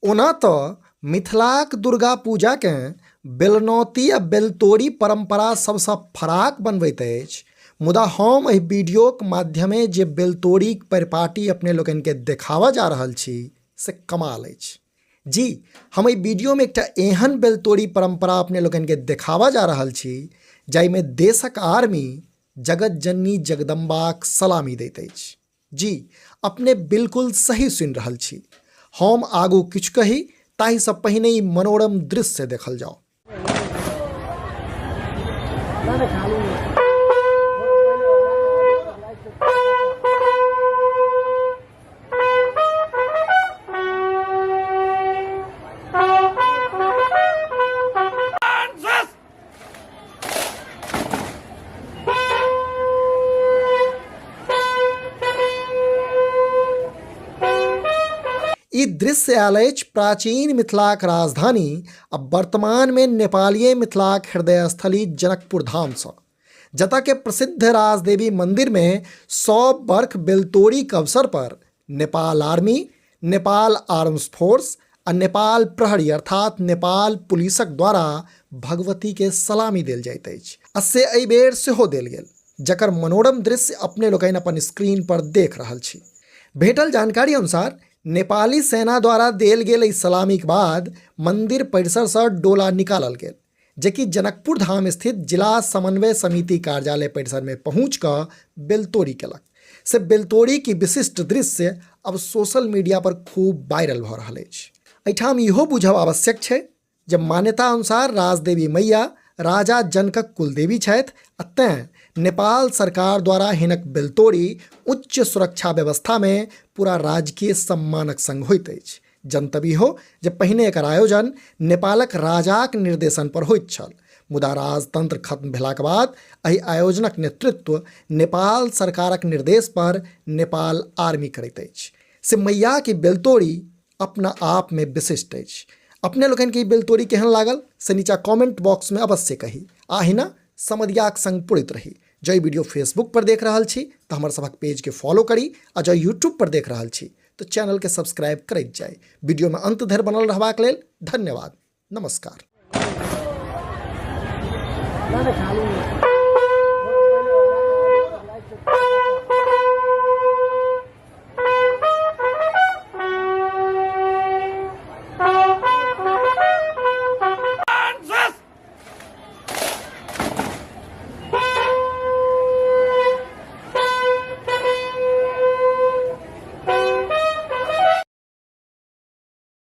ओना तऽ मिथिलाक दुर्गा पूजाकेँ बेलनौती आ बेलतोरी परम्परा सभसँ फराक बनबैत अछि, मुदा हम एहि वीडियोक माध्यमे जे बेलतोरीक परिपाटी अपने लोकनिकेँ देखाबऽ जा रहल छी से कमाल अछि। जी, हम एहि वीडियोमे एकटा एहन बेलतोरी परम्परा अपने लोकनिकेँ देखाबऽ जा रहल छी जाहिमे देशक आर्मी जगत जननी जगदम्बाक सलामी दैत अछि। जी, अपने बिल्कुल सही सुनि रहल छी। हम आगू किछु कही ताहिसँ पहिने ई मनोरम दृश्य देखल जाओ। ई दृश्य आयल अछि प्राचीन मिथिलाक राजधानी आ वर्तमानमे नेपालीय मिथिलाक हृदय स्थली जनकपुर धामसँ, जतऽ के प्रसिद्ध राजदेवी मन्दिरमे 100 बर्ख बेलतोरीक अवसर पर Nepal army, Nepal arms force आ नेपाल प्रहरी अर्थात नेपाल पुलिसक द्वारा भगवती के सलामी देल जाइत अछि आ से एहि बेर सेहो देल गेल, जकर मनोरम दृश्य अपने लोकनि अपन स्क्रीन पर देख रहल छी। भेटल जानकारी अनुसार नेपाली सेना द्वारा देल गेल एहि सलामीक बाद मंदिर परिसरसँ डोला निकालल गेल, जेकि जनकपुर धाम स्थित जिला समन्वय समिति कार्यालय परिसर में पहुंच कऽ बेलतोरी केलक। से बेलतोरी की विशिष्ट दृश्य अब सोशल मीडिया पर खूब वायरल भऽ रहल अछि। एहिठाम इहो बुझब आवश्यक छै जे मान्यता अनुसार राजदेवी मैया राजा जनकक कुलदेवी छथि आ तेँ नेपाल सरकार द्वारा हिनक बेलतोरी उच्च सुरक्षा व्यवस्था में पूरा राजकीय सम्मानक संग होइत अछि। जनतब इहो जे पहिने एकर आयोजन नेपालक राजाक निर्देशन पर होइत छल, मुदा राजतंत्र खत्म भेलाक बाद एहि आयोजनक नेतृत्व नेपाल सरकारक निर्देश पर नेपाल आर्मी करैत अछि। से मैयाक ई बेलतोरी अपना आप में विशिष्ट अछि। अपने लोकनिके ई बेलतोरी केहन लागल से नीचा कमेंट बॉक्स में अवश्य कही आ अहिना समदियाक संग पुरैत रही। जँ ई वीडियो फेसबुक पर देख रहल छी तऽ हमर सभक पेज के फॉलो करी आ जँ यूट्यूब पर देख रहल छी तो चैनल के सब्सक्राइब करैत जाय। वीडियो में अंत धरि बनल रहबाक लेल धन्यवाद। नमस्कार।